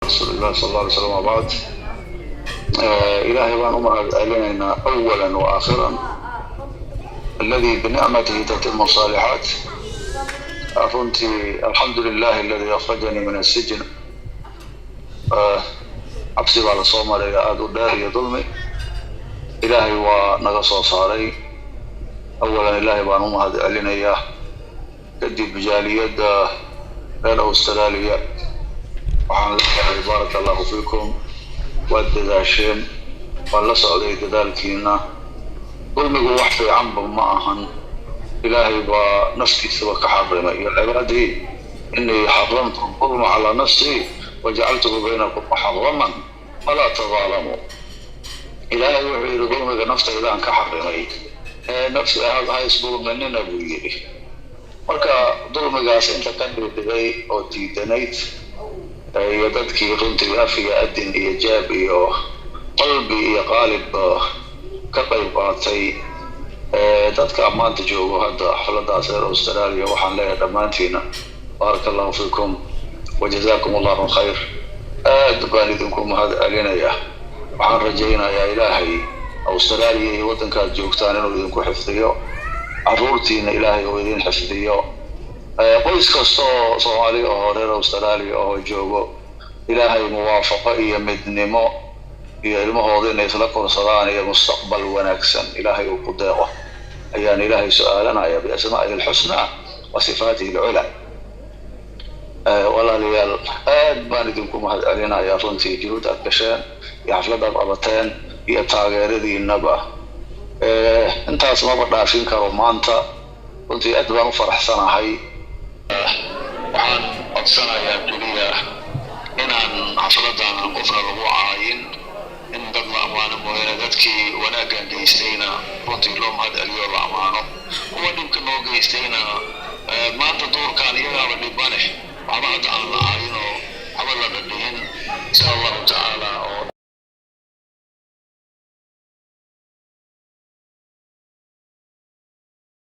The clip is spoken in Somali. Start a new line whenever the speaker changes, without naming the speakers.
Rasuuli illah sal alla alay slam wabacd. Ilaahay baan u mahad celinaynaa awalan wa aakhiran, aladi binicmatihi tatimu saalixaat. Runtii alxamdu lilahi aladi akhrajanii min asijin. Cabsi baa lasoo maraya aada u dheer iyo dulmi, Ilaahay waa naga soo saaray. Awalan Ilaahay baan u mahad celinayaa, kadib jaaliyadda reer Australia waxaan leeyahay baaraka allahu fiikum, waad dadaasheen, waan la socday dadaalkiina. Dulmigu wax fiicanba ma ahan, Ilaahay baa naftiisaba ka xarimay: "Ya cibaadii, inii xaramtu dulma calaa nafsii wajacaltuhu baynakum muxaraman falaa tadaalamuu." Ilaahay wuxuu yidhi: "Dulmiga naftaydaan ka xarimay ee nafsi ha isdulminina," buu yidhi. Marka dulmigaas inta ka dhigdhigay oo diidanayd iyo dadkii runtii af iyo adin iyo jaab iyo qalbi iyo qaalib ka qayb qaatay, dadka maanta joogo hadda xafladaas reer Australia, waxaan leeyahay dhammaantiina baaraka allahu fiikum wa jazaakum allahu khayr. Aad baan idinku mahad celinayaa. Waxaan rajaynayaa Ilaahay Australia iyo waddankaad joogtaan inuu idinku xifdiyo, caruurtiina Ilaahay uu idin xifdiyo, qoys kasta oo Soomaali oo reer Australia oo joogo Ilaahay muwaafaqo iyo midnimo iyo ilmahooda inay isla korsadaan iyo mustaqbal wanaagsan Ilaahay uu ku deeqo ayaan Ilaahay su-aalanaya biasmaa'ihi alxusnaa wa sifaatihi alculaa. Walaalayaal, aad baan idinku mahad celinayaa runtii juhuud aad gasheen iyo xaflad aad qabateen iyo taageeradiinaba. Intaas maba dhaafin karo maanta, runtii aad baan u faraxsanahay. Waxaan codsanayaa keliya inaan xafladan qofna lagu caayin, in dad la ammaano mooyaane. Dadkii wanaaggan geystayna runtii loo mahad celiyo, la ammaano. Kuwa dhibka noo geystayna maanta duurkaan iyagaaba dhibane, waxba hadda aan la